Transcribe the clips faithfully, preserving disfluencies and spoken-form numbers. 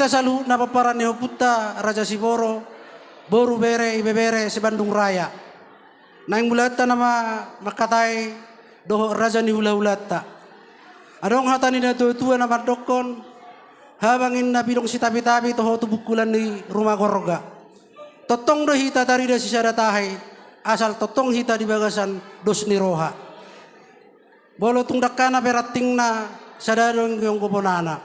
saluhutna pomparan ni ompunta Raja Siboro, boru, bere, ibebere, Sibandung Raya. Naeng mulaanta nama mangkatai dohot raja ni hulahulanta. Adong hata ni natuatua na mandokkon, habang inna pidong sitapitapi toho tu bungkulan ni ruma gorga. Tongtong do hita tarida sisada tahi, asal tongtong hita di bagasan dos ni roha. Molo tung dangkana pe rantingna, sada do anggianggo bonana.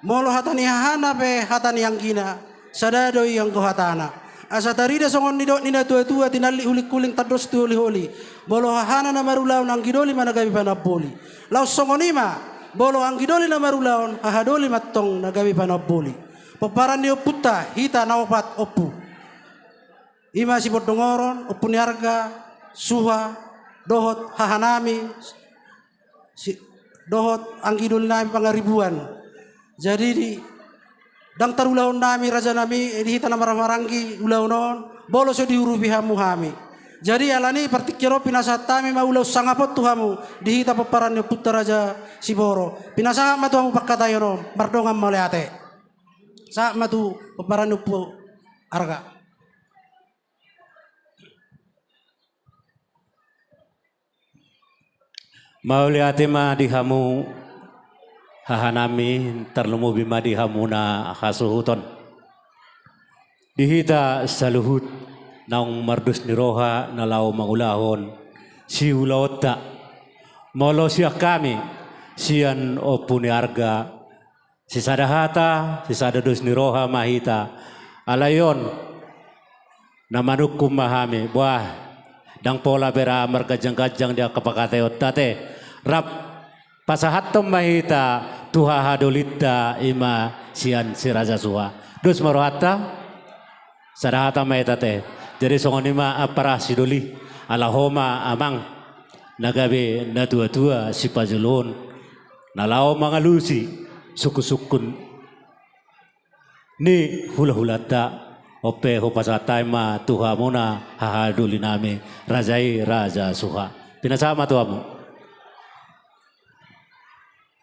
Molo hata ni hahana pe hata ni anggina, sada do i anggo hatana. Asa tarida songon nidok ni natuatua, tinallik hulingkuling tandos tu holiholi. Molo hahana na marulaon, anggi doli ma na gabe panamboli. Laos songon i ma, molo anggi doli na marulaon, haha doli ma tong na gabe panamboli. Pomparan ni ompunta, hita na opat ompu. I ma Sibondongoron, Ompu ni Arga, Suha, dohot hahanami, si, dohot anggi dolinami Pangaribuan. Jadi di, ndang tarulaon nami rajanami, di hita na marhahamaranggi ulaon on, molo so diurupi hamu hami. Jadi alani partingkian on pinasahat hami ma ulaon sangap on tu hamu, di hita pomparan ni ompunta Raja Siboro. Pinasahat ma tu hamu pangkataion on, mardongan mauliate. Sahat ma tu pomparan ni Ompu Arga. Mauliate ma di hamu hahanami, tarlumobi ma di hamuna hasuhuton. Di hita saluhut naung mardos ni roha na laho mangulahon siulaonta. Molo sian hami, sian Ompu ni Arga, sisada hata, sisada dos ni roha ma hita. Alai on, na manungkun ma hami, buah, ndang pola bera marganjangganjang di angka pangkataionta ate. Rap pasahathon ma hita tu hahadolinta, i ma sian Si Raja Suha. Dos ma rohanta? Sada hata ma hita ate. Jadi songon i ma ampara sidoli, ala ho ma amang na gabe natuatua sipajoloon, na laho mangalusi sungkunsungkun ni hulahulanta. On pe hupasahat hami ma tu hamuna hahadolinami, raja i Raja Suha. Pinasahat ma tu hamu.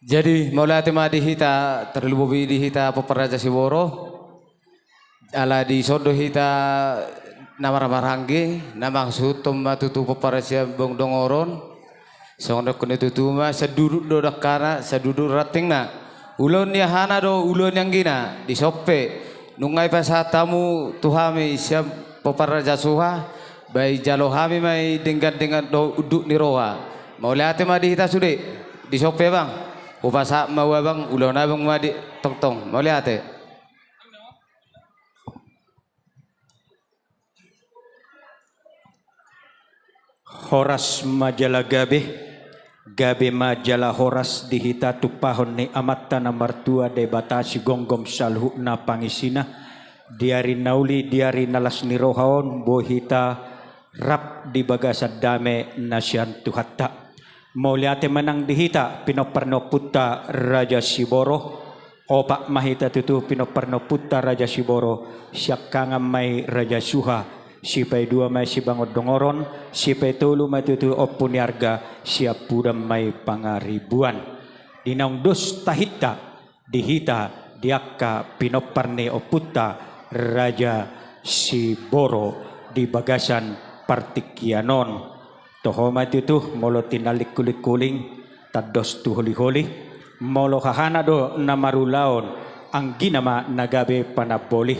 Jadi mauliate ma di hita, tarlumobi di hita pomparan Raja Siboro. Ala dison do hita na marhahamaranggi, na manghasuhuthon ma tutu pomparan Sibondongoron. Songon dokkon ni tutu ma, sian duduk do dangkana, sian duduk rantingna. Ulaon ni hahana do ulaon ni anggina, dison pe. Nunga dipasahat hamu tu hami sian pomparan Raja Suha, baen jalo hami ma i denggan-denggan dohot unduk ni roha. Mauliate ma di hita sude, dison pe abang. Hupasahat ma tu abang, ulaon abang ma i tongtong. Mauliate. Horas ma jala gabe, gabe ma jala horas di hita tumpahon ni Amanta na martua Debata sigomgom saluhutna pangisina, di ari na uli, di ari na las ni roha on, boi hita rap di bagasan dame na sian Tuhanta. Mauliate ma nang di hita pinompar ni ompunta Raja Siboro. Opat ma hita tutu pinompar ni ompunta Raja Siboro, siangkangan ma i Raja Suha, sipaidua ma i Sibondongoron, sipaitolu ma tutu Ompu ni Arga, siampudan ma i Pangaribuan. Di naung dos tahinta di hita, di angka pinompar ni ompunta Raja Siboro di bagasan partingkian on. Toho ma tutu, molo tinallik hulingkuling tandos tu holiholi, molo hahana do na marulaon, anggina ma na gabe panamboli.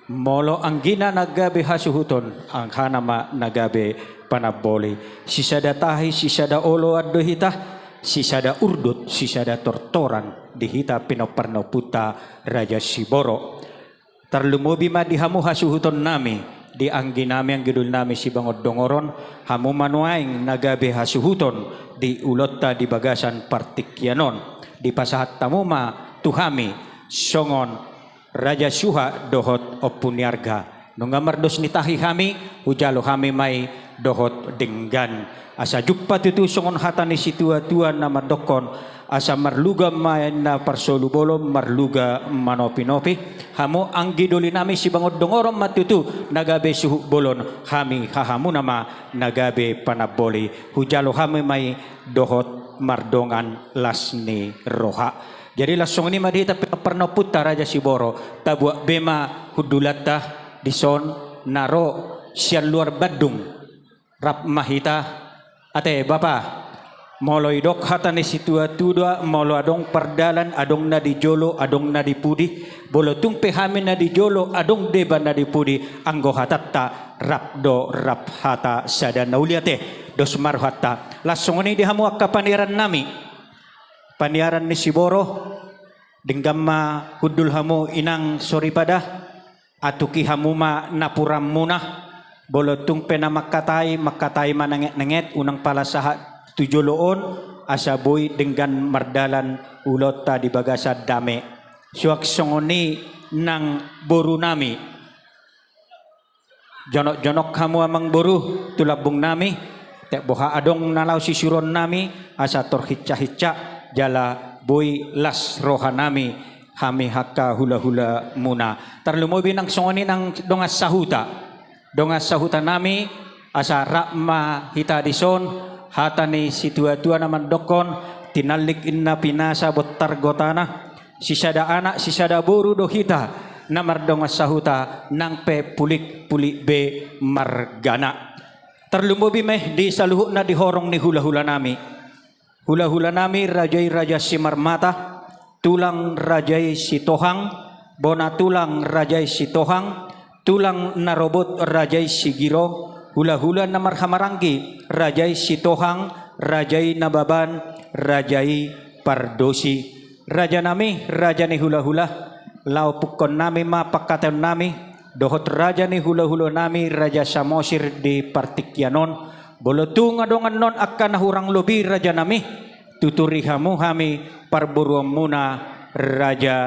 Molo anggina na gabe hasuhuton, hahana ma na gabe panamboli. Sisada tahi, sisada oloan do hita, sisada urdot, sisada tortoran di hita pinompar ni ompunta Raja Siboro. Tarlumobi ma di hamu hasuhutonnami, di angginami, anggidolinami Sibondongoron, hamu ma nuaeng na gabe hasuhuton di ulaonta di bagasan partingkian on. Dipasahat hamu ma tu hami songon Raja Suha dohot Ompu ni Arga. Nunga mardos ni tahi hami, hujalo hami ma i dohot denggan. Asa jumpa tutu songon hata ni situatua na mandokkon, asa marluga ma inna parsolu bolon, marluga manopinopi. Hamu anggidolinami Sibondongoron ma tutu na gabe suhut bolon, hami hahamuna ma na gabe panamboli. Hujalo hami ma i dohot mardongan las ni roha. Jadi laos songon i ma di hita pinompar ni ompunta Raja Siboro, tabuat be ma hundulanta dison na ro sian luar Bandung. Rap ma hita, ate bapa, molo didok hata ni situatua, molo adong pardalan, adong na di jolo, adong na di pudi, molo tung pe hami na di jolo, adong deba na di pudi, anggo hatanta rap do rap hata sada na uli ate. Dos ma rohanta. Laos songon i di hamu angka paniaran nami, paniaran ni Siboro, denggan ma hundul hamu inang soripada, atuki hamu ma napuranmuna, molo tung pe na mangkatai, mangkatai ma nengetnenget, unang pala sahat tu jolo on, asa boi denggan mardalan ulaonta di bagasan dame. Suang songon i nang boru nami. Jonokjonok hamu amang boru tu lambung nami, tek boha adong na laho sisuruon nami, asa tor hinsahinsa jala boi las roha nami, hami angka hulahulamuna. Tarlumobi nang songon i nang dongan sahuta. Dongan sahuta nami, asa rap ma hita dison, hata ni situatua na mandokkon, tinallik inna pinasa bontar gotana, sisada anak, sisada boru do hita, na mardongan sahuta, nang pe pulikpulik be margana. Tarlumobi ma i di saluhutna di horong ni hulahula nami. Hulahula nami raja i Raja Simarmata, tulang raja i Sitohang, bona tulang raja i Sitohang, tulang na robot raja i Sigiro, hulahula na marhahamaranggi raja i Sitohang, raja i Nababan, raja i Pardosi. Raja nami, raja ni hulahula, laho pungkaon nami ma pangkataion nami, dohot raja ni hulahula nami, Raja Samosir di partingkian on, molo tung adong annon angka na hurang lobi raja nami, tuturi hamu hami parboruonmuna Raja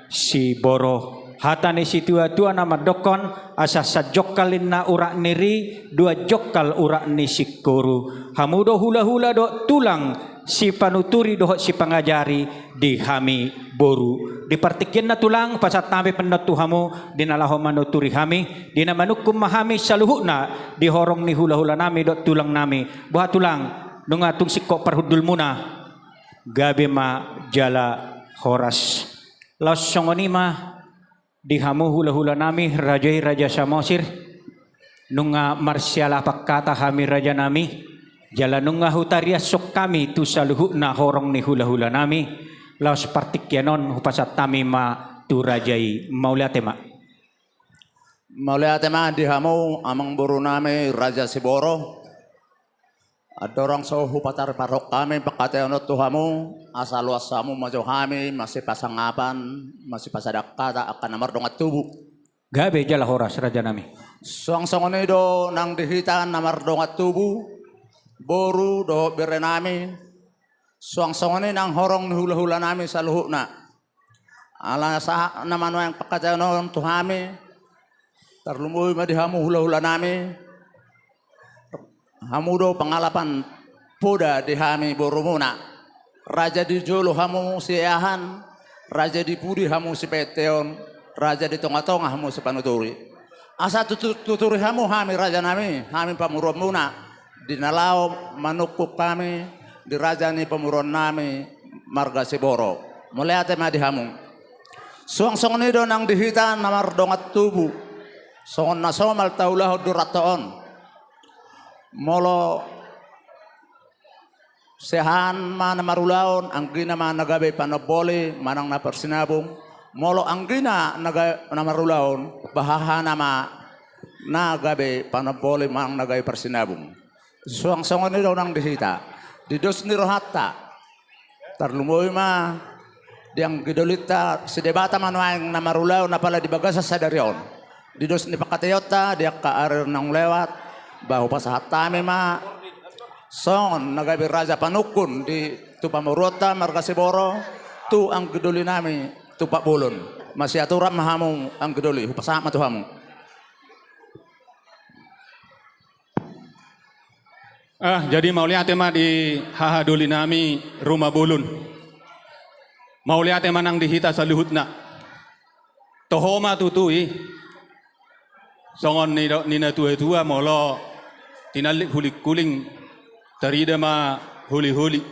Siboro. Hata ni situatua na mandokkon, asa sajongkal inna urat ni ri, dua jongkal urat ni singkoru. Hamu do hulahula dohot tulang, sipanuturi dohot sipangajari di hami boru. Di partingkian na tulang, pasahat hami pe annon tu hamu, di na laho manuturi hami, di na manungkun ma hami saluhutna, di horong ni hulahula nami dohot tulang nami. Boha tulang, nunga tung singkop parhundulmuna, gabe ma jala horas. Laos songon i ma, di hamu hulahula nami, raja i Raja Samosir, nunga marsialapan hata hami raja nami, jala nunga hutariashon hami tu saluhutna horong ni hulahula nami, laos partingkian on hupasahat hami ma tu raja i, mauliate ma. Mauliate ma di hamu amang boru nami Raja Siboro. Andorang so hupatarparhon hami pangkataion on tu hamu, asa loas hamu ma jo hami masipasangapan, masipasadangkata angka na mardongan tubu. Gabe jala horas raja nami. Suang songon i do nang di hita na mardongan tubu, boru dohot bere nami, suang songon i nang horong ni hulahula nami saluhutna. Ala sahat nama nuaeng pangkataion on tu hami, tarlumobi ma di hamu hulahula nami. Hamu do pangalapan poda di hami borumuna. Raja di jolo hamu siahan, raja di pudi hamu sipaeteon, raja di tongatonga hamu sipanuturi. Asa tutu-, tuturi hamu hami raja nami, hami pamoruonmuna, di na laho manungkun hami di raja ni pamoruon nami marga Siboro. Mauliate ma di hamu. Suang songon i do nang di hita na mardongan tubu. Songon na somal taulahon di rantau on. Molo siahaan ma na marulaon, anggina ma na gabe panomboli manang na parsinabung. Molo anggina na ga-, na marulaon, bahahana ma na gabe panomboli manang na gabe parsinabung. Suang songon i do nang di hita. Di dos ni rohanta. Tarlumobi ma di anggidolinta si Debata ma nuaeng na marulaon apala di bagasan sadari on. Di dos ni pangkataionta di angka ari naung lewat, ba hupasahat hami ma songon na gabe raja panungkun di tu pamoruonta marga Siboro, tu anggidoli nami Tumpak Bolon. Masiaturan ma hamu anggidoli, hupasahat ma tu hamu. Ah, jadi mauliate ma di hahadoli nami Ruma Bolon. Mauliate ma nang di hita saluhutna. Toho ma tutu i. Songon nidok ni na tuatua, molo tinallik hulingkuling, tarida ma holiholi.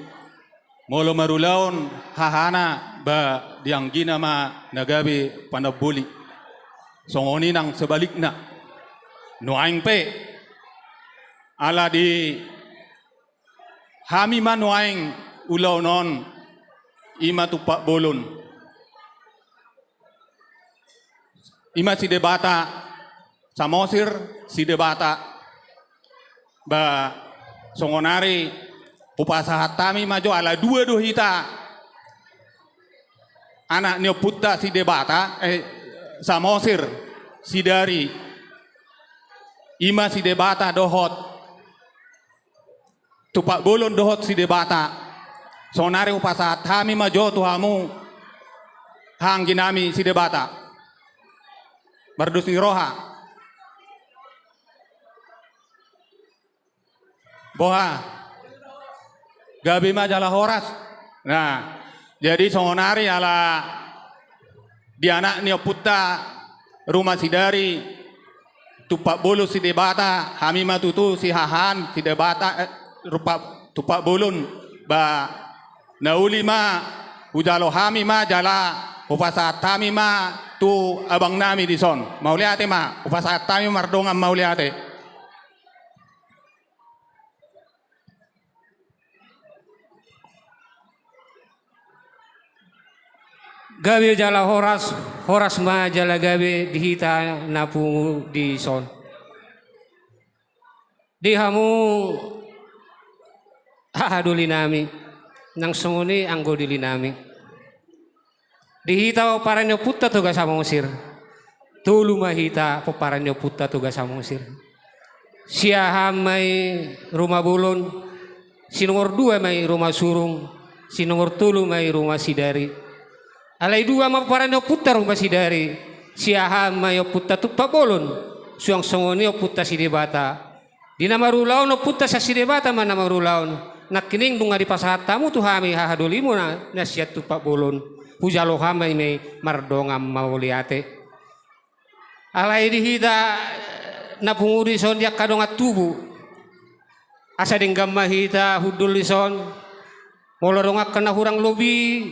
Molo marulaon hahana ba di anggina ma na gabe panamboli. Songon i nang sebalikna. Nuaeng pe, ala di hami ma nuaeng ulaon on, i ma Tumpak Bolon. I ma si Debata Samosir, si Debata. Ba songonari hupasahat hami ma jo, ala dua do hita anak ni ompunta si Debata, eh, Samosir, si Dari. I ma si Debata dohot Tumpak Bolon dohot si Debata. Sonari hupasahat hami ma jo tu hamu, haha anggi nami si Debata. Mardos ni roha. Boha? Gabe ma jala horas. Nah, jadi songonari ala di anak ni ompunta Ruma Sidari, Tumpak Bolon si Debata, hami ma tutu sihahaan si Debata, eh, Tumpak, Tumpak Bolon, ba na uli ma hujalo hami ma jala hupasahat hami ma tu abang nami dison. Mauliate ma, hupasahat hami mardongan mauliate. Gabe jala horas, horas ma jala gabe di hita na pungu dison. Di hamu haha doli nami, nang songon i anggo doli nami. Di hita pomparan ni ompunta Toga Samosir. Tolu ma hita pomparan ni ompunta Toga Samosir. Siahaan ma i Ruma Bolon, si nomor dua ma i Ruma Surung, si nomor tolu ma i Ruma Sidari. Alai dua ma pomparan ni ompunta Ruma Sidari, siahaan ma i ompunta Tumpak Bolon, suang songon i ompunta si Debata. Di na marulaon ompunta sian si Debata ma na marulaon. Nangkining nunga dipasahat hamu tu hami haha dolimuna na sian Tumpak Bolon, hujalo hami ma i mardongan mauliate. Alai di hita na pungu dison di angka dongan tubu, asa denggan ma hita hundul dison. Molo adong angka na hurang lobi,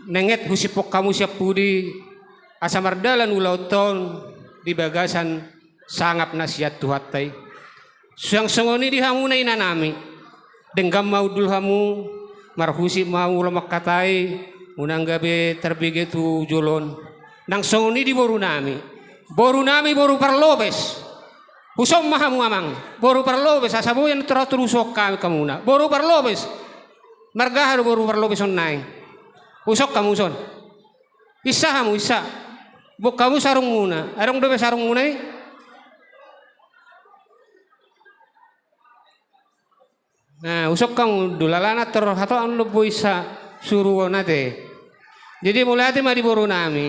nenget husiphon hamu sian pudi, asa mardalan ulaonta on di bagasan sangap na sian Tuhanta i. Suang songon i di hamuna inanami, denggan ma hundul hamu, marhusip ma hamu lam mangkatai, unang gabe tarbege tu jolo on. Nang songon i di borunami, borunami boru Parlopes. Huson ma hamu amang, boru Parlopes, asa boi annon torop huson hami hamuna. Boru Parlopes, marga aha do boru Parlopes on naeng? Huson hamu son. Insa hamu, insa. Buat hamu sarungmuna. Adong dope sarungmuna i? Nah, huson hamu do alana tor hatop annon do boi insa suruon ate. Jadi mauliate ma di borunami.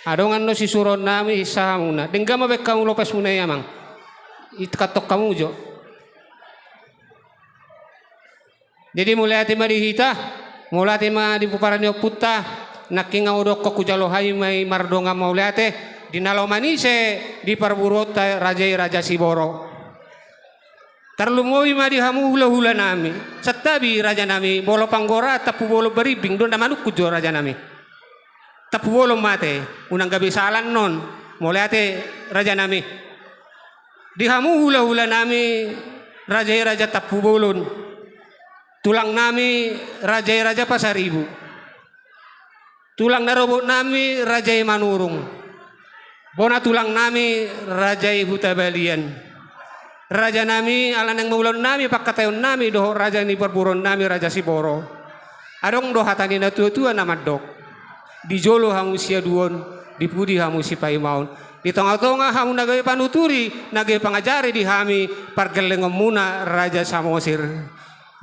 Adong annon sisuruonnami, insa hamuna. Denggan ma baen hamu lopesmuna i amang. Ikatton hamu jo. Jadi mauliate ma di hita, mauliate ma di pomparan ni ompunta, nangkin nga hudokkon hujalo hami ma i mardongan mauliate, di na laho manise di parboruonta raja i Raja Siboro. Tarlumobi ma di hamu hulahulanami, santabi rajanami, molo panggora Tampubolon Barimbing do na manungkun jo rajanami. Tampubolon ma ate, unang gabe sala annon, mauliate rajanami. Di hamu hulahulanami, raja i Raja Tampubolon. Tulangnami, raja i Raja Pasaribu. Tulang na robotnami, raja i Manurung. Bona tulangnami, raja i Hutabalian. Rajanami, ala naeng ma ulaonnami, pangkataionnami, dohot raja ni parboruonnami, Raja Siboro. Adong do hata ni natuatua na mandok. Di jolo hamu siaduon, di pudi hamu sipaimaon. Di tongatonga hamu na gabe panuturi, na gabe pangajari di hami, pargellengonmuna Raja Samosir.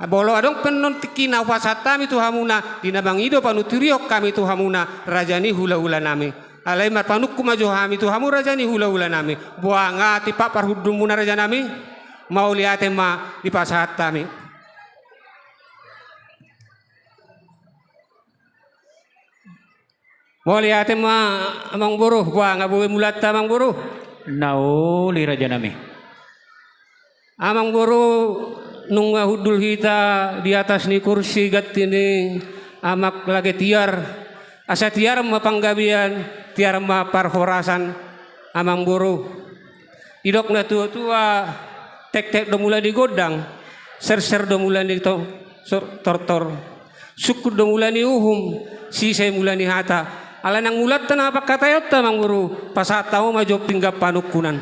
Molo adong pe annon tingkina hupasahat hami tu hamuna, di na mangido panuturion hami tu hamuna, raja ni hulahulanami. Alai marpanungkun ma jo hami tu hamu raja ni hulahulanami. Boha nga tipak parhundulmuna rajanami? Mauliate ma dipasahat hami. Mauliate ma amangboru, boha nga boi mulanta amangboru? Na uli rajanami. Amangboru, nunga hundul hita di atas ni kursi ganti ni Amak lage tiar, asa tiar ma panggabean, tiar ma parhorasan, amangboru. Didok na tuatua, tektek do mula ni gondang, serser do mula ni to-, sor-, tortor. Sungkun do mula ni uhum, sise mula ni hata. Ala nang mulanta na pangkataion ta, amangboru, pasahat hamu ma jo pinggan panungkunan.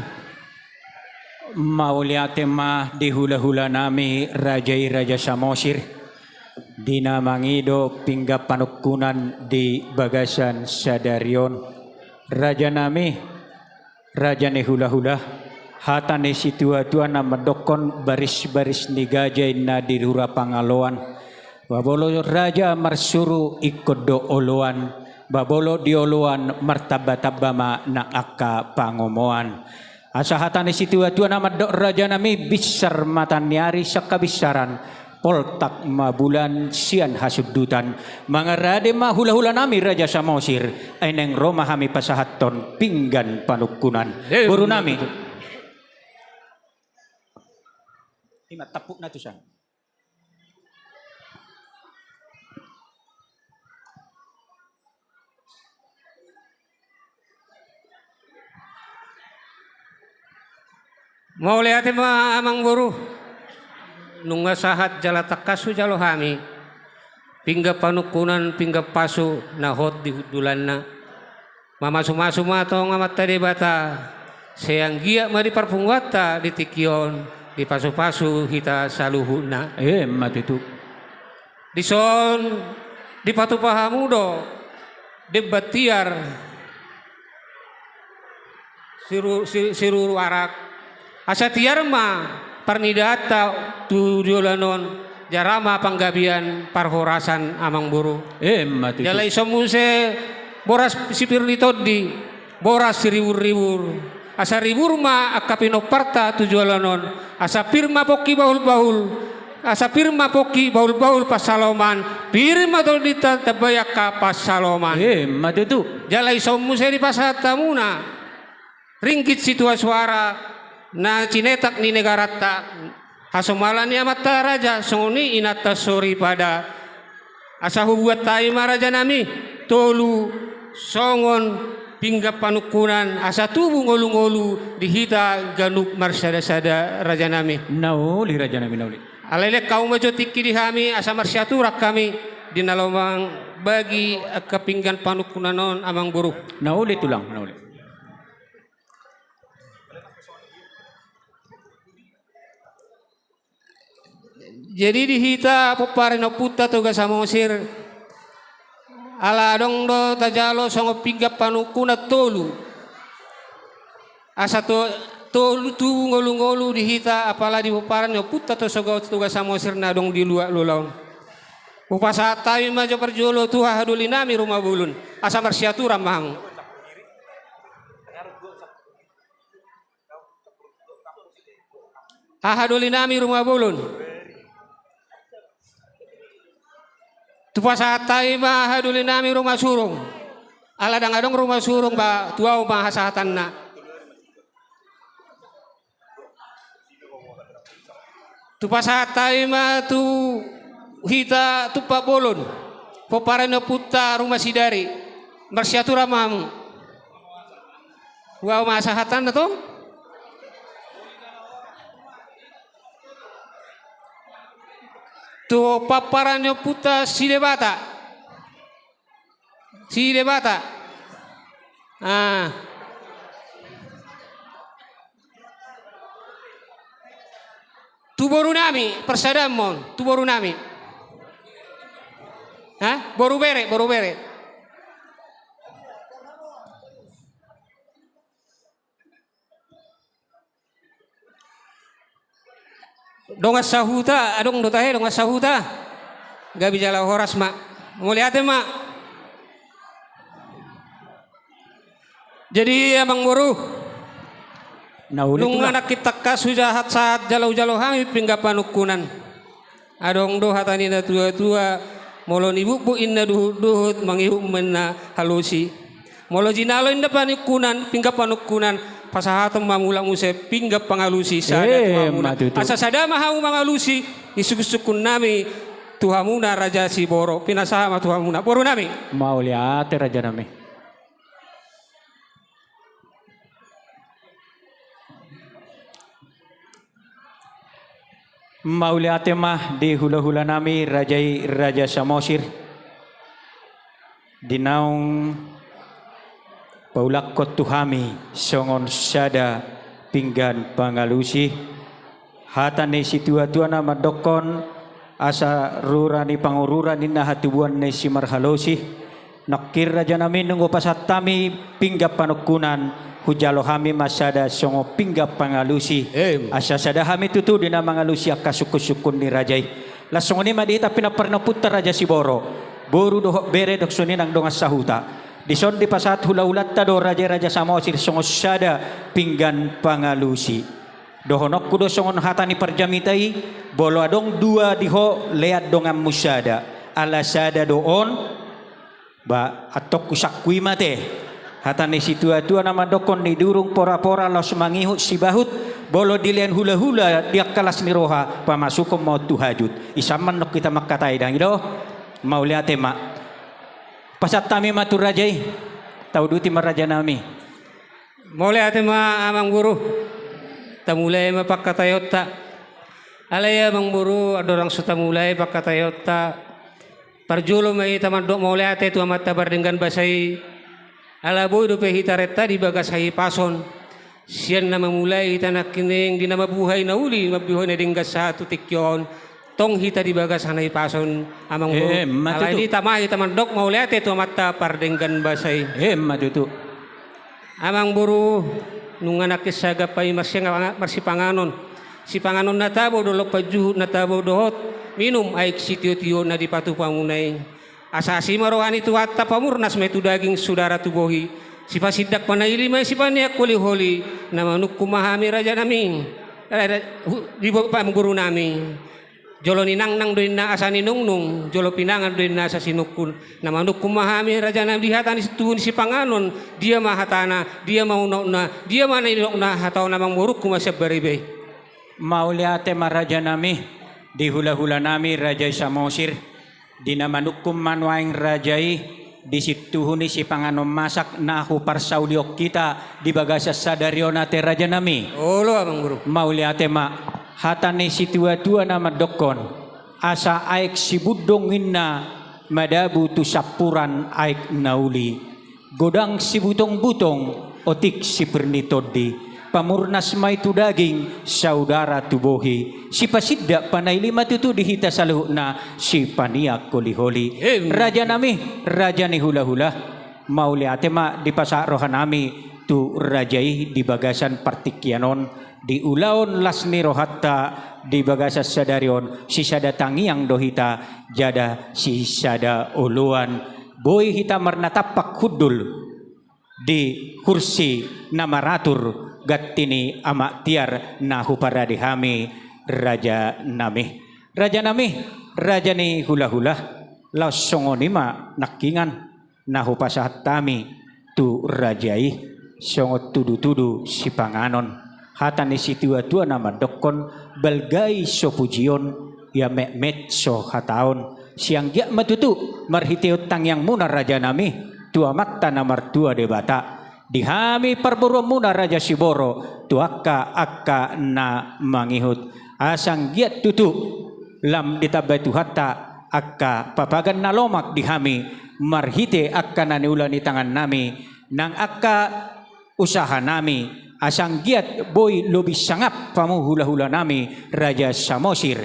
Mauliate ma di hulahulanami raja i, Raja Samosir, di na mangido pinggan panungkunan di bagasan sadari on. Rajanami, raja ni hulahula, hata ni situatua na mandokkon barisbaris ni gaja i na di hura pangaloan. Ba molo raja marsuru ingkon do oloan, ba molo di oloan martambatamba ma nang angka pangomoan. Asa hata ni situatua na mandok, rajanami, binsar mata ni ari sian habinsaran, poltak ma bulan sian hasundutan. Mangarade ma hulahulanami Raja Samosir, ai naeng ro ma hami pasahathon pinggan panungkunan. Borunami. Ima tampukna tusan. Mauliate ma, amangboru. Nunga sahat jala tangkas hujalo hami pinggan panungkunan, pinggan pasu na hot di hundulanna. Mamasumasu ma tong Amanta Debata, sai anggiat ma di parpunguanta di tingki on dipasupasu hita saluhutna. Emma tutu. Dison dipatupa hamu do demban tiar siru-, si-, siruru arak. Asa tiar ma parnidaanta tu joloan on, jala ma panggabean parhorasan, amangboru. Emma tutu. Jala dison muse boras sipir ni tondi, boras siriburribur. Asa ribur ma angka pinomparta tu joloan on, asa pir ma pongki bahulbahul, asa pir ma pongki bahulbahul pansaloman, pir ma tondinta tambai angka pansaloman. Emma tutu. Jala dison muse dipasahat hamuna ringgit situa suara na cinetak ni negaranta, hasomalan ni amanta raja, songon i inanta soripada. Asa hubuat hami ma, rajanami, tolu songon pinggan panungkunan, asa tubu ngolungolu di hita ganup marsadasada, rajanami. Na uli, rajanami, na uli. Alai lean hamu ma jo tingki di hami, asa marsiaturan hami di na laho mambagi angka pinggan panungkunan on, amangboru. Na uli, tulang, na uli. Jadi di hita pomparan ni ompunta Toga Samosir, ala adong do tajalo songon pinggan panungkunan tolu. Asa to-, tolu tubu ngolungolu di hita, apala di pomparan ni ompunta Toga, Toga Samosir na adong di luat lula on. Hupasahat hami ma jo parjolo tu hahadolinami Ruma Bolon, asa marsiaturan ma hamu. Hahadolinami Ruma Bolon. Tupasahat hami ma hahadolinami Ruma Surung. Ala ndang adong Ruma Surung, ba tu ahu ma hasahatanna. Tupasahat hami ma tu hita Tumpak Bolon, pomparan ni ompunta Ruma Sidari. Marsiaturan ma hamu. Tu ahu ma hasahatanna tong. Tu pomparan ni ompunta Sidebata. Sidebata. Ah. Tu borunami, parsadaan ma on, tu borunami. Hah? Boru bere, boru bere. Dongan sahuta, adong do tahe dongan sahuta? Gabe jala horas ma. Mauliate ma. Jadi, amangboru, na uli, nunga tulang, nangkin tangkas hujahatsahat jala hujalo hami pinggan panungkunan. Adong do hata ni natuatua, molo nibutbut inna duhutduhut, mangihut ma inna halosi. Molo jinalo inna panungkunan, pinggan panungkunan, pasahaton ma mulak muse pinggan pangalusi sada tu hamuna. Emma tutu. Asa sada ma hamu mangalusi di sungkunsungkunnami tu hamuna Raja Siboro, pinasahat ma tu hamuna, boru nami. Mauliate, Raja nami. Mauliate ma di hulahula nami, raja i Raja Samosir, di naung paulakhon tu hami songon sada pinggan pangalusi. Hata ni situatua na mandokhon, asa rura ni Pangururan ninna hatubuan ni simarhalosi. Nangkin, Raja nami, nunga hupasahat hami pinggan panungkunan, hujalo hami ma sada songon pinggan pangalusi. Em. Asa sada hami tutu di na mangalusi angka sungkunsungkun ni raja i. Laos songon i ma di hita pinampar ni ompunta Raja Siboro, boru dohot bere, dohot songon i nang dongan sahuta. Dison dipasahat hulahulanta do, Raja i Raja Samosir, songon sada pinggan pangalusi. Dohononku do songon hata ni parjamita i, molo adong dua di ho, lean donganmu sada. Ala sada do on, ba, antong husangkui ma ate. Hata ni situatua na mandokhon, ni durung porapora laos mangihut sibahut, molo dilean hulahula di angka las ni roha, pamasukhon ma on tu hajut. I ma annon hita mangkatai, dang i do? Mauliate ma. Pasahat hami ma tu raja i, tauduti ma, Raja nami. Mauliate ma, Amangboru. Tamulai ma pangkataionta. Alai, Amangboru, andorang so tamulai pangkataionta, parjolo ma hita mandok mauliate tu Amanta Pardenggan Basa i. Ala boi dope hita renta di bagas hahipason. Sian na mamulai hita nangkining di na mambuhai na uli, mambuhai na denggan sahat tu tingki on. Tong hita di bagasan hahipason, Amangboru. Emma tutu. Alai i ma hita mandok mauliate tu Amanta Pardenggan Basa i. Emma tutu. Amangboru, nunga nangkin sagan pe i marsiang-, marsipanganon. Sipanganon na tabo dohot panjuhut na tabo dohot minum aek sitiotio na dipatupa muna i. Asa asi ma roha ni Tuhanta, pamurnas ma i tu daging, sudara tu bohi. Sipasindak panaili ma i, sipaniak holiholi. Na manungkun ma hami, Raja nami. Eh, ra-, hu-, di bo-, Amangboru nami. Jolo ninangnang do inna asa ninungnung, jolo pinangan do inna asa sinungkun. Na manungkun ma hami, Raja nami, di hata ni situhu ni sipanganon, dia ma hatana, dia ma unokna, dia ma nidokna, hata on, Amangborungku, ma sian bariba i. Mauliate ma, Raja nami, di hulahula nami, Raja i Samosir. Di na manungkun ma nuaeng, raja i, di situhu ni sipanganon masak na huparsaulihon hita di bagasan sadari on, ate, Raja nami. Olo, Amangboru. Mauliate ma. Hata ni situatua na mandokhon, asa aek sibundung inna madabu tu sampuran aek na uli. Godang sibutongbutong, otik sipir ni tondi. Pamurnas ma i tu daging, saudara tu bohi. Sipasindak panaili ma tutu di hita saluhutna, sipaniak holiholi. Em. Raja nami, raja ni hulahula. Mauliate ma dipasahat roha nami tu raja i di bagasan partingkian on, di ulaon las ni rohanta di bagasan sadari on, sisada tangiang do hita, jala sisada oloan. Boi hita marnatampak hundul di kursi na maratur ganti ni amak tiar na huparade hami, raja nami. Raja nami, raja ni hulahula, laos songon i ma nangkiningan na hupasahat hami tu raja i, songon tudutudu sipanganon. Hata ni situatua na mandokhon, balga i so pujion, ia metmet so hataon. Sai anggiat ma tutu marhitehon tangiangmuna, raja nami, tu Amanta na martua Debata, di hami parboruonmuna, Raja Siboro, tu angka, angka na mangihut. Asa anggiat tutu lam ditambai Tuhanta angka papagan na lomak di hami, marhite angka na niula ni tangannami, nang angka usahanami, asa anggiat boi lobi sangap hamu hulahulanami, Raja Samosir,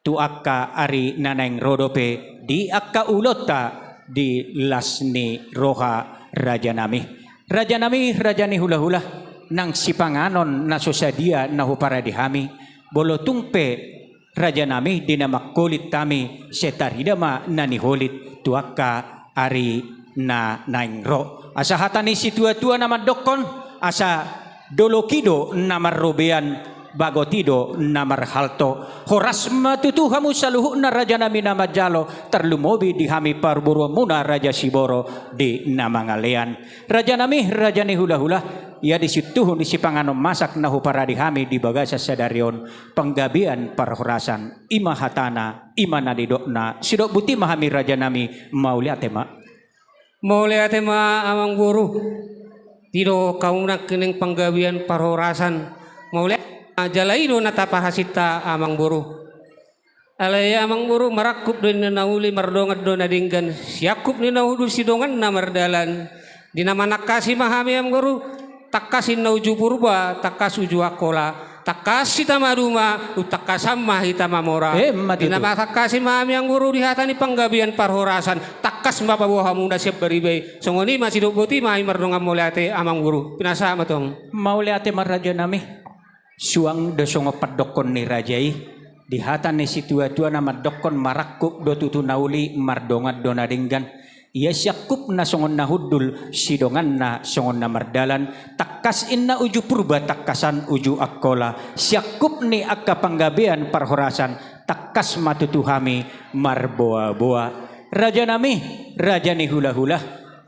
tu angka ari na naeng ro dope di angka ulaonta di las ni roha, rajanami. Rajanami, raja ni hulahula, nang sipanganon na so sadia na huparade hami, molo tung pe, rajanami, di na mangholit hami, sai tarida ma na niholit tu angka ari na naeng ro. Asa hata ni situatua na mandokhon, asa dolok i do na marrobean, bagot i do na marhalto. Horas ma tutu hamu saluhutna, rajanami, na manjalo, tarlumobi di hami parboruonmuna, Raja Siboro, di na mangalean. Rajanami, raja ni hulahula, Ia di sintuhu ni sipanganon masak na huparade hami di bagasan sadari on, panggabean parhorasan, i ma hatana, i ma na nidokna, sidok boti ma hami rajanami, mauliate ma. Mauliate ma amangboru. Didok hamu nangkining panggabean parhorasan. Mauliate ma, jala i do na tapahasinta amangboru. Alai amangboru, marangkup do ninna na uli, mardongan do na denggan, siangkup ni na hundul sidongan na mardalan. Di na manangkasi ma hami amangboru, tangkas ninna uju Purba, tangkas uju Angkola, tangkas hita maduma, dung tangkasan ma hita mamora. Emma tutu. Di na manangkasi ma hami amangboru di hata ni panggabean parhorasan, tangkas ma paboa hamuna sian bariba i. Songon i ma, sidok boti ma hami mardongan mauliate amangboru. Pinasahat ma tulang. Mauliate ma rajanami. Suang do songon pandokkon ni raja i, di hata ni situatua na mandokkon marangkup do tutu na uli, mardongan do na denggan. Ia siangkupna songon na hundul, sidonganna songon na mardalan, tangkas ninna uju Purba, tangkasan uju Angkola, siangkup ni angka panggabean parhorasan, tangkas ma tutu hami marboaboa. Rajanami, raja ni hulahula,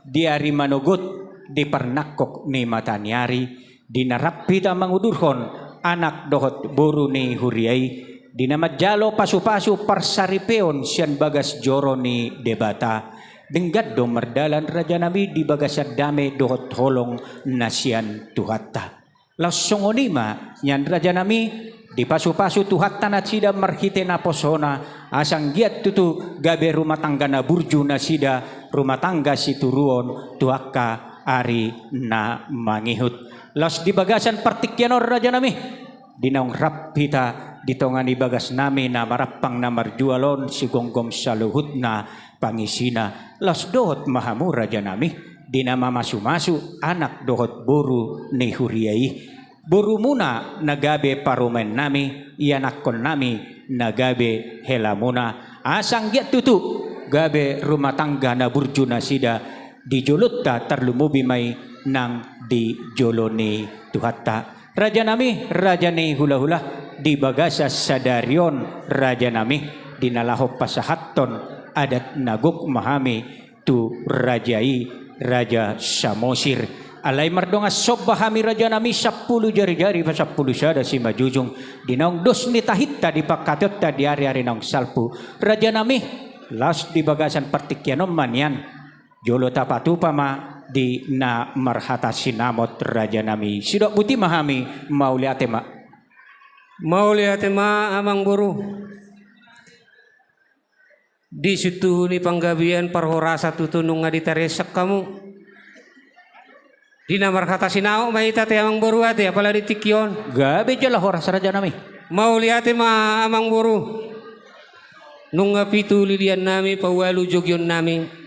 di ari manogot, di parnangkok ni mata ni ari, di na rap hita mangudurhon anak dohot boru ni huria i, di na manjalo pasupasu parsaripeon sian bagas joro ni Debata, denggan do mardalan rajanami di bagasan dame dohot holong na sian Tuhanta. Laos songon i ma nian rajanami, dipasupasu Tuhanta nasida marhite naposona, asa anggiat tutu gabe rumah tangga na burju nasida, rumah tangga situruon tu angka ari na mangihut. Laos di bagasan partingkian on rajanami, di naung rap hita di tonga ni bagasnami na marampang na marjual on, sigomgom saluhutna pangisina, laos dohot ma hamu rajanami, di na mamasumasu anak dohot boru ni huria i. Borumuna na gabe parumaennami, ianakkonnami na gabe helamuna. Asa anggiat tutu gabe rumah tangga na burju nasida di jolonta, tarlumobi ma i nang di jolo ni Tuhanta. Rajanami, raja ni hulahula, di bagasan sadari on rajanami, di na laho pasahathon adat na gok ma hami tu raja i, Raja Samosir. Alai mardongan somba hami rajanami, sampulu jarijari pasampulu sada simanjujung, di naung dos ni tahinta di pangkataionta di ariari naung salpu. Rajanami, laos di bagasan partingkian on ma nian, jolo tapatupa ma di na marhata sinamot rajanami. Sidok boti ma hami, mauliate ma. Mauliate ma amangboru. Di sintuhu ni panggabean parhorasan tutu nunga ditariashon hamu. Di na marhata sinamot ma hita ate amangboru ate, apala di tingki on. Gabe jala horas rajanami. Mauliate ma amangboru. Nunga pitu lidiannami, paualu jogionnami.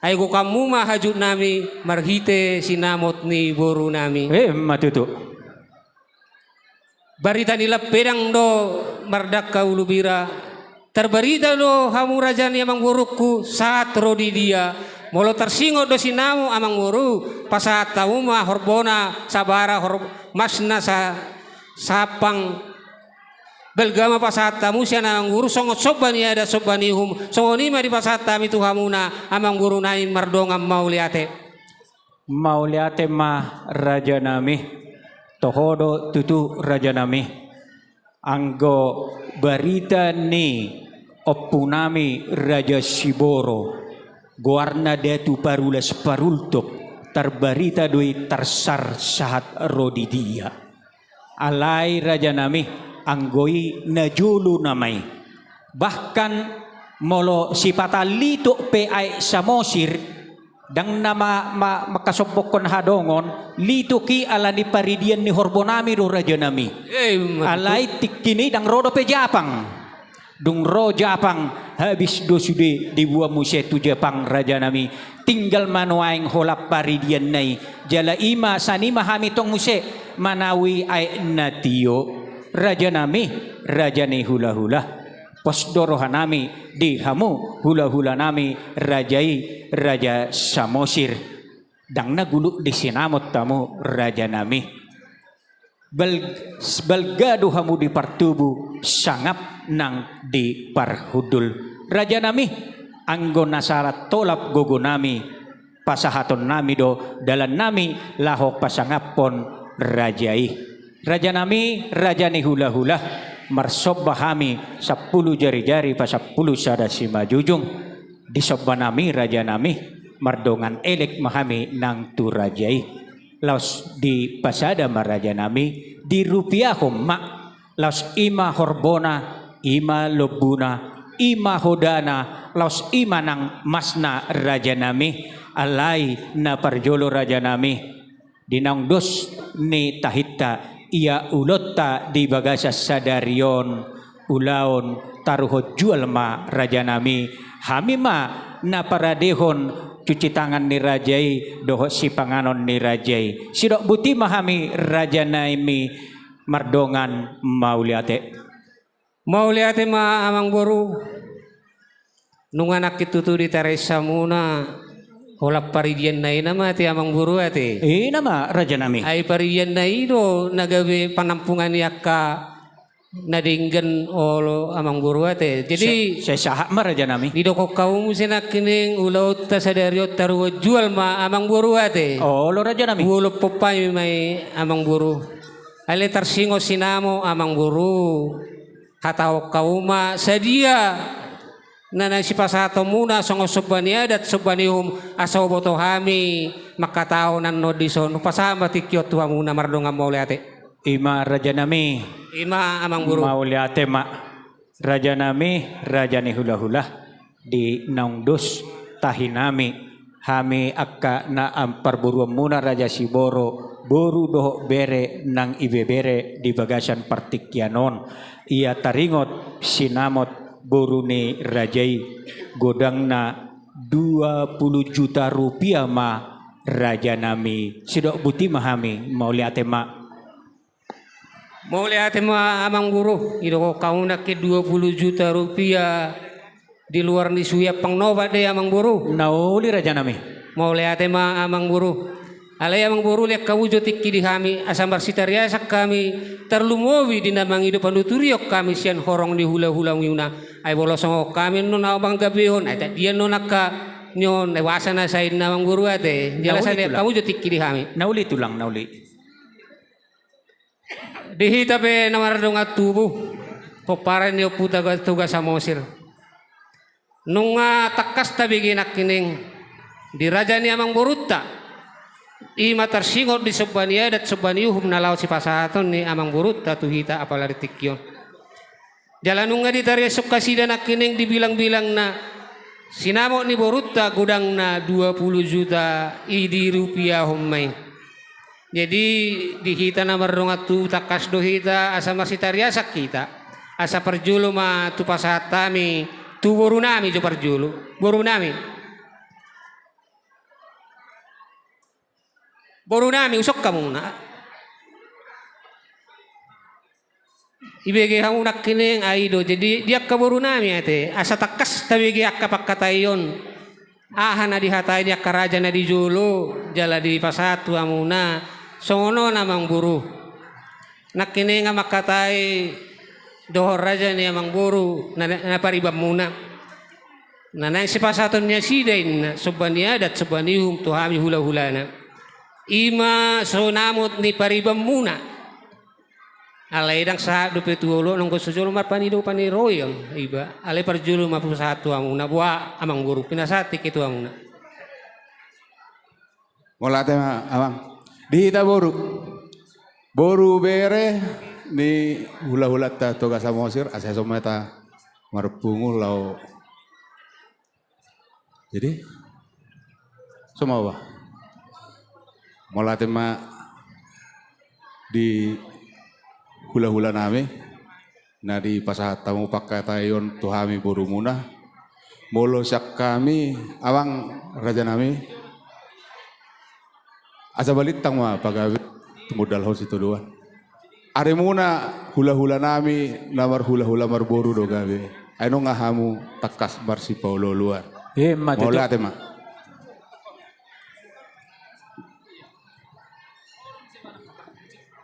Ai gok hamu ma hajutnami marhite sinamot ni borunami. Emma tutu. Barita ni lampedang do mardangka ulubira. Tarbarita do hamu raja ni amangborungku sahat ro di dia. Molo tarsingot do sinamot amangboru, pasahat hamu ma horbona sabara, hor-, masna sa-, sahampang. Balga ma pasahat hamu sian amangboru songon somba ni adat somba ni uhum. Songon i ma dipasahat hami tu hamuna amangborunami, mardongan mauliate. Mauliate ma rajanami. Toho do tutu rajanami. Anggo barita ni ompunami Raja Siboro, goarna Datu Parulas Parultop, tarbarita do i tarsar sahat ro di dia. Alai rajanami, anggo i na jolo nama i. Bahkan molo sipata litok pe aek Samosir, ndang na ma-, ma-, mangkasombokhon hadongon, litok i ala ni paridian ni horbonami do rajanami. Eh, ma-, alai tingki i ndang ro dope Japang. Dung ro Japang, habis do sude diboan muse tu Japang rajanami. Tinggal ma nuaeng holan paridianna i. Jala i ma sian i ma hami tong muse manaui aek na tio. Rajanami, raja ni hulahula. Pos do rohanami di hamu hulahulanami raja i, Raja Samosir. Ndang na guluk di sinamot hamu rajanami. Bal-, balga do hamu di partubu, sangap nang di parhundul. Rajanami, anggo na sarat tolap gogonami, pasahatonnami do dalannami laho pasangaphon raja i. Rajanami, raja ni hulahula, marsomba hami sampulu jarijari pasampulu sada simanjujung. Disombanami rajanami, mardongan elek ma hami nang tu raja i. Laos dipasada ma rajanami, dirupiahon ma. Laos i ma horbona, i ma lombuna, i ma hodana, laos i ma nang masna rajanami. Alai na parjolo rajanami, di naung dos ni tahinta ia ulaonta di bagasan sadari on, ulaon taruhon jual ma rajanami. Hami ma na paradehon cuci tangan ni raja i dohot sipanganon ni raja i. Sidok boti ma hami rajanami, mardongan mauliate. Mauliate ma amangboru. Nunga nangkin tutu ditareis hamuna holan paridianna i nama ate amangboru ate. I nama rajanami. Ai paridianna i do na gabe panampungan ni angka na denggan olo amangboru ate. Jadi, sai sahat ma rajanami. Didokkon hamu muse nangkining ulaonta sadari on taruhon jual ma amangboru ate. Olo rajanami. Uolophon hami ma i amangboru. Alai tarsingot sinamot amangboru, hatahon hamu ma sadia na naeng sipasahatonmuna songon somba ni adat somba ni uhum, asa huboto hami mangkatahon annon dison. Hupasahat ma tingki on tu hamuna, mardongan mauliate. I ma rajanami. I ma amangboru. Mauliate ma. Rajanami, raja ni hulahula, di naung dos tahinami, hami angka na parboruonmuna raja Siboro, boru dohot bere nang ibebere di bagasan partingkian on. Ia taringot sinamot boru ni raja i, godangna dua puluh juta rupiah ma rajanami. Sidok boti ma hami, mauliate ma. Mauliate ma amangboru, didokkon hamu nangkin dua puluh juta rupiah di luar ni suhi ampang nobat do i amangboru. Na uli rajanami. Mauliate ma amangboru. Alai amangboru, lean hamu jo tingki di hami asa marsitariasan hami, tarlumobi di na mangido panuturion hami sian horong ni hulahulamuna. Ai molo songon hami annon na manggabehon, ai tadia annon angka ni on, ai boasa na sai na amangboru ate. Jala sai lean hamu jo tingki di hami. Na uli tulang, na uli. Di hita pe na mardongan tubu, pomparan ni Ompu Toga, Toga Samosir. Nunga tangkas tabege nangkining di raja ni amangborunta. I ma tarsingot di somba ni adat somba ni uhum na laho sipasahaton ni amangborunta tu hita apala di tingki on. Jala nunga ditariashon nasida nangkining di bilangbilangna sinamot ni borunta godangna dua puluh juta i dirupiahon ma i. Jadi di hita na mardongan tubu tangkas do hita asa marsitariasan hita. Asa parjolo ma tu pasahat hami tu borunami jo parjolo. Borunami. Borunami, usokkon hamuna. Ibege hamu nangkining, ai do. Jadi di angka borunami ate, asa tangkas tabege angka pangkataion. Aha na dihatai ni angka raja na di jolo, jala dipasahat tu hamuna, songon on amangboru. Nangkining mangkatai dohot raja ni amangboru, na, na paribanmuna. Na naeng sipasahaton nasida inna, somba ni adat, somba ni uhum tu hami hulahulana. I ma sinamot ni paribanmuna. Alai ndang sahat dope tu olo, nanggo so jolo marpanido paniroion iba. Alai parjolo ma hupasahat tu hamuna, boha amangboru, pinasahat tingki tu hamuna. Mauliate ma amang. Di hita boru. Boru bere ni hulahulanta Toga Samosir, asa songon hita marpungu laho. Jadi, songon on ma. Mauliate ma di hulahulanami na dipasahat hamu pangkataion tu hami borumuna. Molo sian hami amang rajanami, asa balintang ma pagabe tumundalhon sitadoan. Arimuna hulahulanami na marhulahula marboru do gabe. Ai nunga hamu tangkas marsipaolooloan. Emma tutu. Mauliate ma.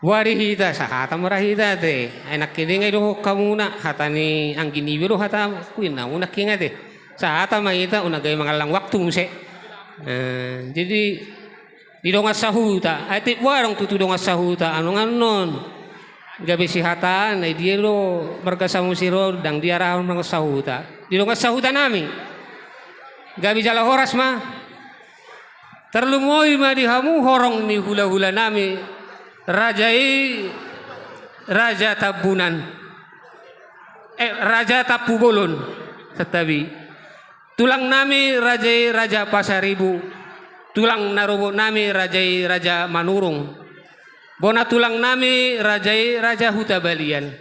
Boha di hita, sahata ma ra hita ate. Ai nangkining ai dohot hamuna, hata ni anggi niba do hata, huinna hamuna nangkining ate. Sahata ma hita, unang gabe mangallang waktu muse. Eh, jadi di dongan sahuta, ai tek boa adong tutu dongan sahuta, anong annon. Gabe sihataan, ai dia do marga Samosir on, ndang diarahon dongan sahuta. Di dongan sahuta nami. Gabe jala horas ma. Tarlumobi ma di hamu horong ni hula-hula nami, raja i Raja Tambunan. Eh, Raja Tampubolon. Santabi. Tulang nami raja i Raja Pasaribu. Tulang na robot nami raja i Raja Manurung. Bona tulang nami raja i Raja Hutabalian.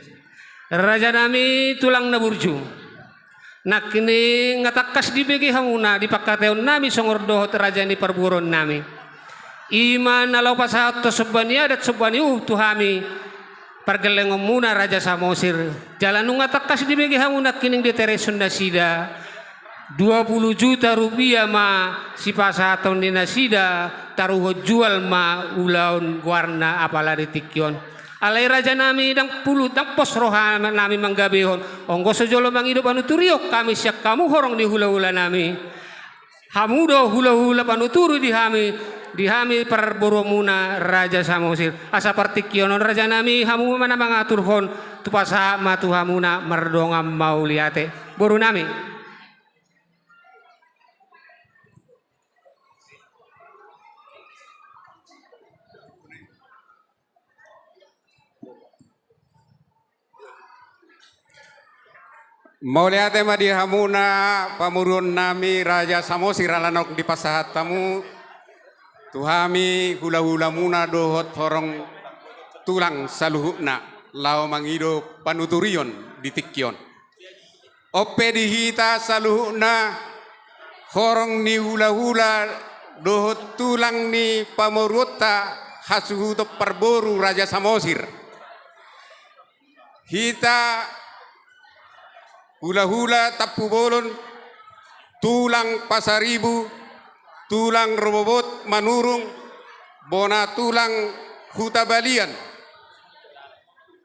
Raja nami tulang na burju. Nangkining nga tangkas dibege hamuna di pangkataion nami songon dohot raja ni parboruon nami. I ma na laho pasahathon somba ni adat somba ni uhum tu hami pargellengonmuna Raja Samosir. Jala nunga tangkas dibege hamu nangkining diterenghon nasida. Dua pulu juta rupiah ma sipasahathon ni nasida, taruhon jual ma ulaon goarna apala di tingki on. Alai raja nami ndang pulu, ndang pos roha nami manggabehon. Anggo so jolo mangido panuturion hami sian hamu horong ni hula-hula nami. Hamu do hula-hula panuturi di hami, di hami parboruonmuna Raja Samosir. Asa partingkian on raja nami hamu ma na mangaturhon, tu pasahat ma tu hamuna mardongan mauliate. Boru nami. Mauliate ma di hamuna pamoruon nami Raja Samosir ala naung dipasahat hamu tu hami hula-hulamuna dohot horong tulang saluhutna laho mangido panuturion di tingki on. On pe di hita saluhutna horong ni hula-hula dohot tulang ni pamoruonta hasuhuton parboru Raja Samosir. Hita hula-hula Tampubolon, tulang Pasaribu, tulang robobot Manurung, bona tulang Hutabalian.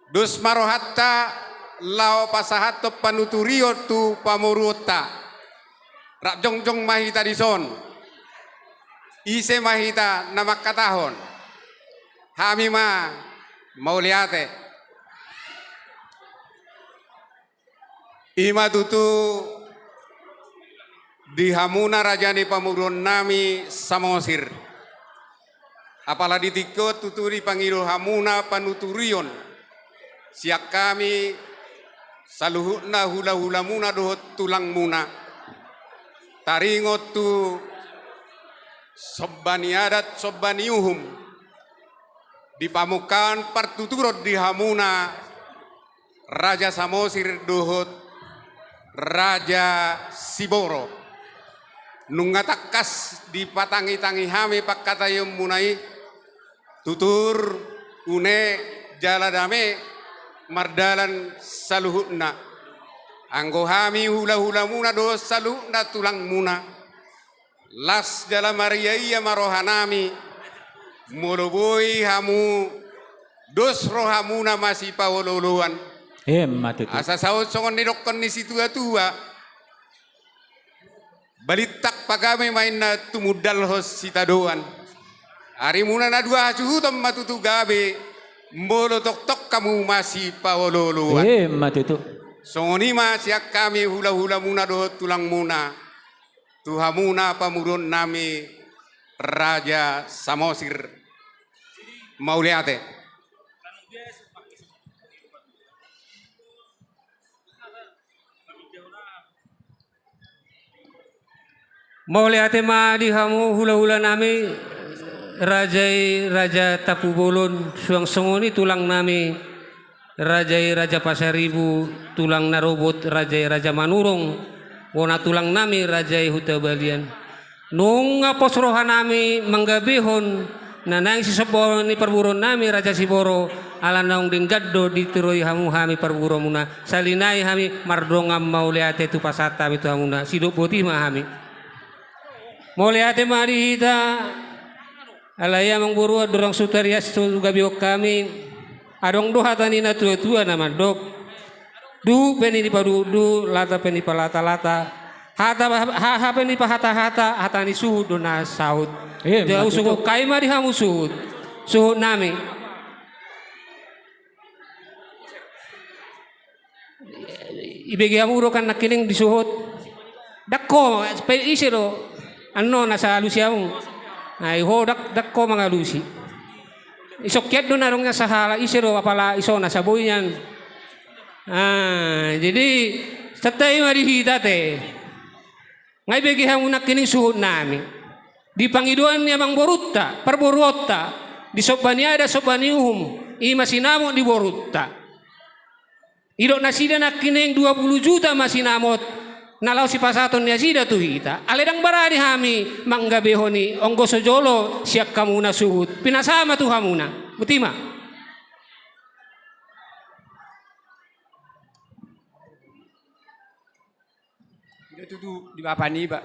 Dos ma rohanta laho pasahathon panuturion tu pamoruonta. Rap jongjong ma hita dison. Ise ma hita na mangkatahon? Hami ma, mauliate. I ma tutu di hamuna raja ni pamoruon nami Samosir. Apala di tingki on tutu dipangido hamuna panuturion sian hami saluhutna hula-hulamuna dohot tulangmuna. Taringot tu somba ni adat somba ni uhum di pamungkaon partuturon di hamuna Raja Samosir dohot Raja Siboro. Nunga tangkas dipatangi-tangi hami pangkataionmuna i, tutur, une, jala dame mardalan saluhutna. Anggo hami hula-hulamuna dohot saluhutna tulangmuna, las jala maria-ia ma rohanami, molo boi hamu dos rohamuna masipaolo-oloan. Emma tutu. Asa saut songon nidokkon ni situa-tua, balintang pagabe ma inna tumundalhon sitadoan. Arimuna na dua hasuhuton ma tutu gabe, molo tongtong hamu masipaolo-oloan. Emma tutu. Songon i ma sian hami hula-hulamuna dohot tulangmuna. Tu hamuna pamoruon nami Raja Samosir. Mauliate. Mauliate ma di hamu hula-hula nami, raja i Raja Tampubolon, suang songon i tulang nami, raja i Raja Pasaribu, tulang na robot, raja i Raja Manurung, bona tulang nami, raja i Hutabalian. Nunga pos rohanami manggabehon na naeng sisombaon ni parboruon nami Raja Siboro, ala naung denggan do ditiroi hamu hami parboruonmuna. Sahali nai hami mardongan mauliate tu pasahat hami tu hamuna. Sidok boti ma hami. Mauliate ma di hita. Alai amangboru, andorang so tarias tu gabeon hami, adong do hata ni na tua-tua na mandok: Duhut pe ni paduhut-duhut, lata pe ni palata-lata, Hata, ha-, hape ni pahatahata, hata ni suhut do na saut. Eh, jadi ma tutu. Usuhon hami ma di hamu suhut. Suhut nami. Ibege hamu do kan nangkining disuhut. Ndang ho, pe ise do. Annon asa alusi hamu. Ai ho ndang, ndang ho mangalusi. Isongkian do na adong na sahala ise do apala ison asa boi nian. Ah, jadi santabi ma di hita ate. Nga ibege hamu nangkining suhut nami. Di pangidoan ni amangborunta, parboruonta, di somba ni adat, somba ni uhum, i ma sinamot ni borunta. Didok nasida nangkining dua pulu juta ma sinamot, na laho sipasahaton ni nasida tu hita. Alai ndang barani hami manggabehon i, anggo so jolo sian hamuna suhut. Pinasahat ma tu hamuna. Botima. Ido tutu di bapa niba.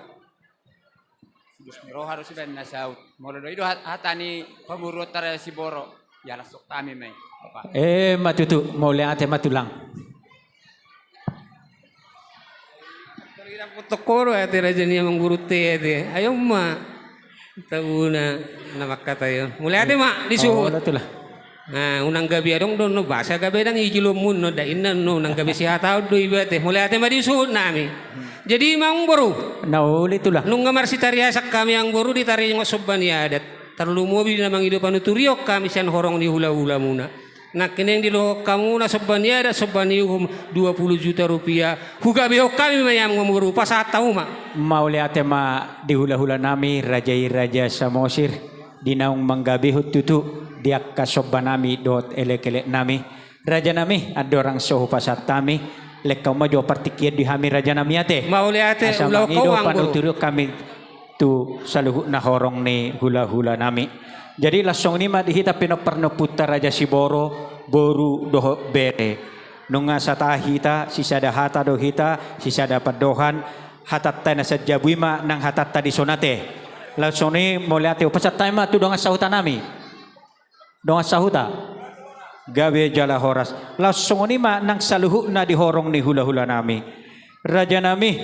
Sidos ni roha do sibaen na saut. Molo do ido hat-, hata ni pamoruonta Raja Siboro. Ia langsung hami ma i, Bapa. Eh, ma tutu, mauliate ma tulang. Tokoro ate raja ni amangborunta ate. Ayo ma. Tabuna na mangkatai on. Mauliate ma di suhut. Oh, tulang. Nah, unang gabe adong do, no basa gabe dang i jilonmu, no da inna, no unang gabe sihataon do iba ate. Mauliate ma di suhut nami. Jadi amangboru. Na uli tulang. Nunga marsitariasan hami amangboru di taringot somba ni adat. Tarlumobi na mangido panuturion hami sian horong ni hulahulamuna. Nangkining didohot hamuna somba ni adat, somba ni uhum dua pulu juta rupiah. Hugabehon hami ma i amangboru, pasahat hamu ma. Mauliate ma di hulahula nami, raja i Raja Samosir, di naung manggabehon tutu di angka somba nami dohot elekelek nami. Raja nami, andorang so hupasahat hami, lehon hamu ma jo partingkian di hami raja nami ate. Mauliate, asa mangido panuturion hami tu saluhutna horong ni hulahula nami. Jadi laos songon i ma di hita pinompar ni ompunta Raja Siboro, boru dohot bere. Nunga satahi hita, sisada hata do hita, sisada pandohan, hatanta na sian jabu i ma nang hatanta dison ate. Laos songon i mauliate, hupasahat hami ma tu dongan sahuta nami. Dongan sahuta. Gabe jala horas. Laos songon i ma nang saluhutna di horong ni hulahula nami. Raja nami,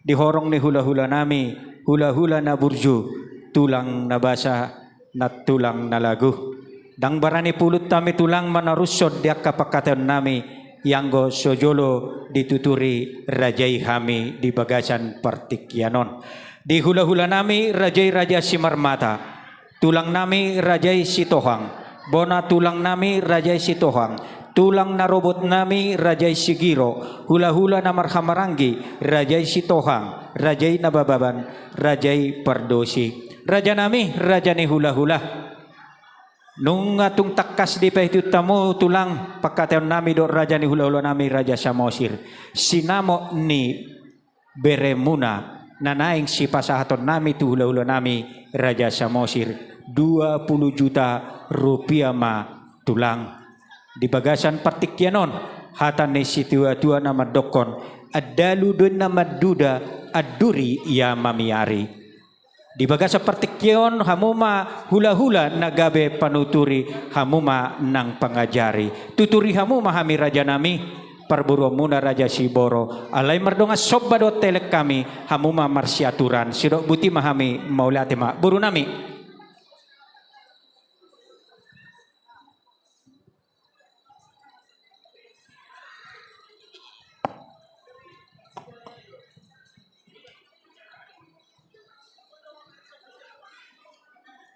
di horong ni hulahula nami, hulahula na burju, tulang na basa, nantulang na lagu. Ndang barani pulut hami tulang manarushon di angka pangkataion nami, ianggo so jolo dituturi raja i hami di bagasan partingkian on. Di hulahula nami raja i Raja Simarmata. Tulang nami raja i Sitohang, bona tulang nami raja i Sitohang, tulang na robot nami raja i Sigiro, hulahula na marhahamaranggi raja i Sitohang, raja i Nababan, raja i Pardosi. Raja nami, raja ni hulahula. Nunga tung tangkas dipaihut hamu tulang pangkataion nami dohot raja ni hulahula nami Raja Samosir. Sinamot ni beremuna, na naeng sipasahaton nami tu hulahula nami Raja Samosir, dua pulu juta rupiah ma tulang. Di bagasan partingkian on, hata ni situatua na mandokkon, andalu do inna manduda, anduri ia mamiari. Di bagasan partingkian on hamu ma hulahula na gabe panuturi, hamu ma nang pangajari. Tuturi hamu ma hami raja nami, parboruonmuna Raja Siboro. Alai mardongan somba dohot elek hami, hamu ma marsiaturan. Sidok botima hami, mauliate ma. Boru nami.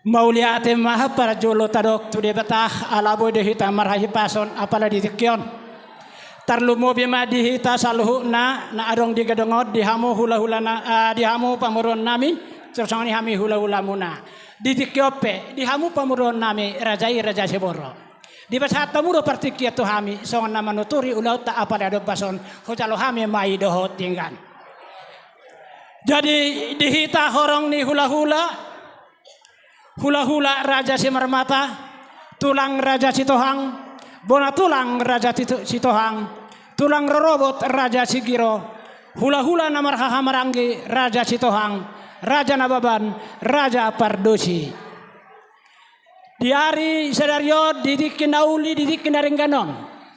Mauliate ma parjolo tadok tu Debata, ala boi do hita marhahipason apala di tingki on. Tarlumobi ma di hita saluhutna na adong di gedong on, di hamu hulahula na, ah, di hamu pamoruon nami, songon i hami hulahulamuna. Di tingki on pe, di hamu pamoruon nami, raja i Raja Siboro. Dipasahat hamu do partingkian tu hami, songon na manuturi ulaonta apala di ombas on, hujalo hami ma i dohot denggan. Jadi, di hita horong ni hulahula, hulahula Raja Simarmata, tulang Raja Sitohang, bona tulang Raja Sito-, Sitohang, tulang rorobot Raja Sigiro, hulahula na marhahamaranggi Raja Sitohang, Raja Nababan, Raja Pardosi. Di ari sadari on, di tingki na uli, di tingki na denggan on,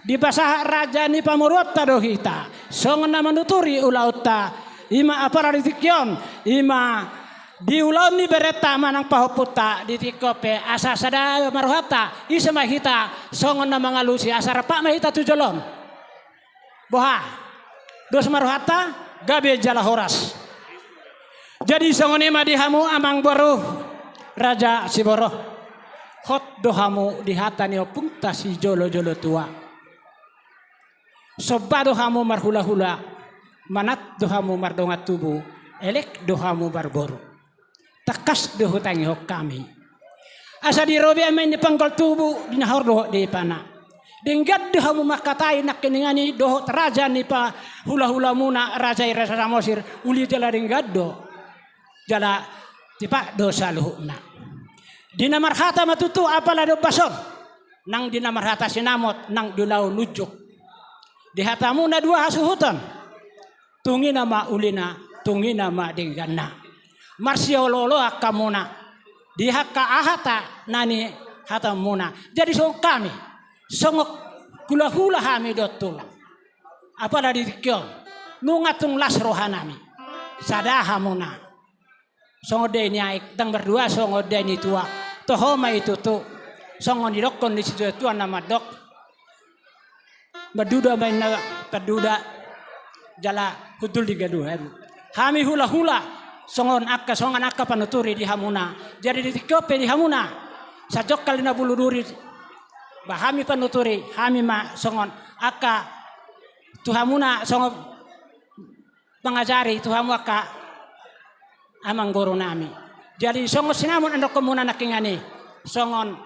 dipasahat raja ni pamoruonta do hita, songon na manuturi ulaonta, Ima apala di tingki on, ima di ulaon ni berenta manang pahompunta di tingki on pe asa sada ma rohanta, ise ma hita songon na mangalusi asa rap ma hita tu jolo on. Boha? Dos ma rohanta, gabe jala horas. Jadi songon i ma di hamu amangboru, raja Siboro. Hot do hamu di hata ni ompunta sijolojolo tua. Somba do hamu marhulahula, manat do hamu mardongan tubu, elek do hamu marboru. Tangkas do hutangihon hami. Asa di robean ma i ni panggol tubu, di na hor dohot di ipana. Denggan do hamu mangkatai nangkiningan i dohot raja ni pahulahulamuna, raja i Raja Samosir, uli jala denggan do. Jala tipak do saluhutna. Di na marhata ma tutu apala di ombas on, nang di na marhata sinamot nang di ulaon unjuk. Di hatamuna dua hasuhuton. Tung ina ma ulina, tung ina ma dengganna. Marsiolooloan hamuna di angka hata na nihataonmuna. Jadi songon hami, songon hulahula hami do tulang. Apala di tingki on, nunga tung las rohanami. Sada hamuna. Songon dai ni aek, ndang mardua songon dai ni tuak. Toho ma i tutu. Songon didokkon ni situatua na mandok. Manduda ma inna panduda, jala hundul di gaduhan. Hami hulahula, songon angka, songon angka panuturi di hamuna. Jadi di tingki on pe di hamuna, sajongkal di na bulu duri. Ba hami panuturi, hami ma songon angka tu hamuna, songon mangajari tu hamu angka amangborunami. Jadi songon sinamot andokkonmuna nangkiningan i, songon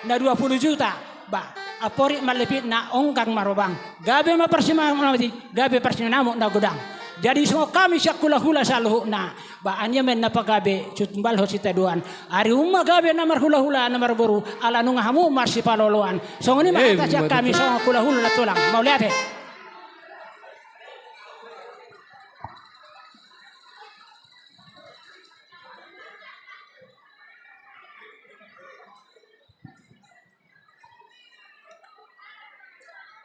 na dua pulu juta, ba, amporik ma lipitna, onggang ma robang. Gabe ma parsinamot, gabe parsinamot na godang. Jadi songon hami sian hulahula saluhutna, ba, ania ma inna pagabe, sumbal ho sitadoan. Ari on ma gabe na marhulahula, na marboru, ala nunga hamu marsipaloloan. Songon i ma hata sian hami songon hulahula na tulang. Mauliate.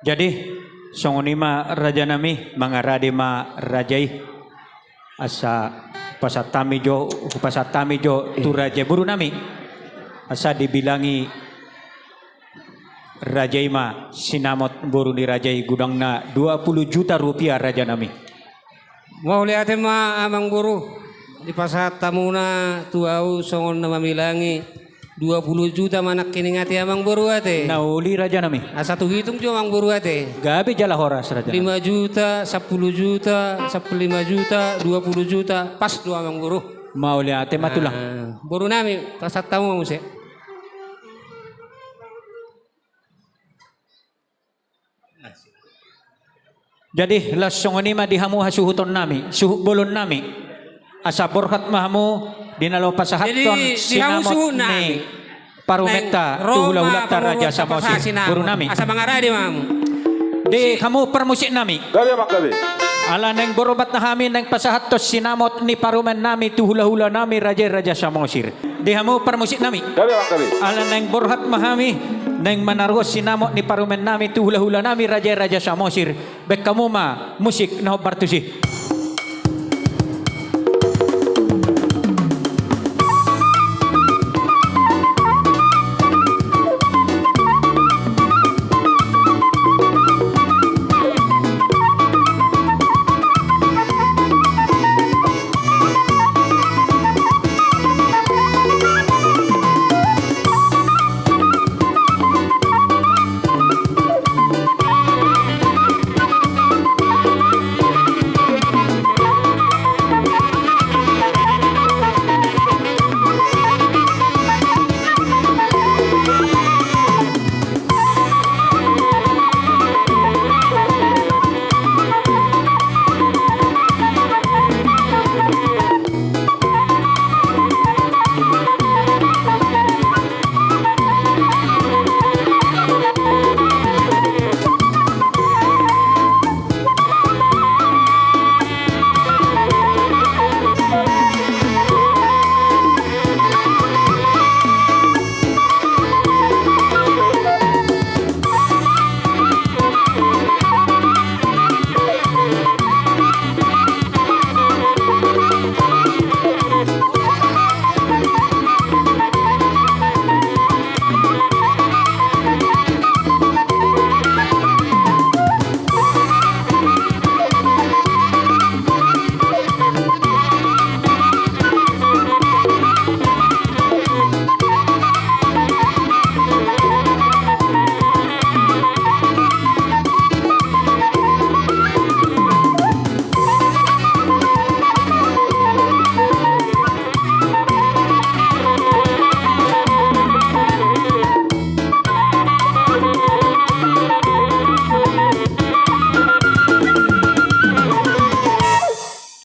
Jadi songon i ma rajanami, mangarade ma raja i. Asa hupasahat hami jo, hupasahat hami jo tu raja borunami. Asa dibilangi raja i ma sinamot boru ni raja i godangna dua pulu juta rupiah rajanami. Mauliate ma amangboru, dipasahat hamuna tu ahu songon na mamilangi dua pulu juta ma nangkiningan i amangboru ate. Na uli rajanami. Asa huhitung jo amangboru ate. Gabe jala horas rajanami. Lima juta, sampulu juta, sampulu lima juta, dua pulu juta, pas do amangboru. Mauliate ma tulang. Ah, borunami, pasahat hamu ma muse. Jadi laos songon i ma di hamu hasuhutonnami, suhut bolonnami. Asa borhat ma hamu di na laho pasahathon sinamot ni parumenta tu hulahulanta Raja Samosir, borunami. Asa mangarade ma hamu. Di hamu parmusiknami. Gabe ma gabe. Ala naeng borhat ma hami naeng pasahathon sinamot ni parumennami tu hulahulanami raja i Raja Samosir. Di hamu parmusiknami. Gabe ma gabe. Ala naeng borhat ma hami naeng manaruhon sinamot ni parumennami tu hulahulanami raja i Raja Samosir. Baen hamu ma musik na hombar tusi.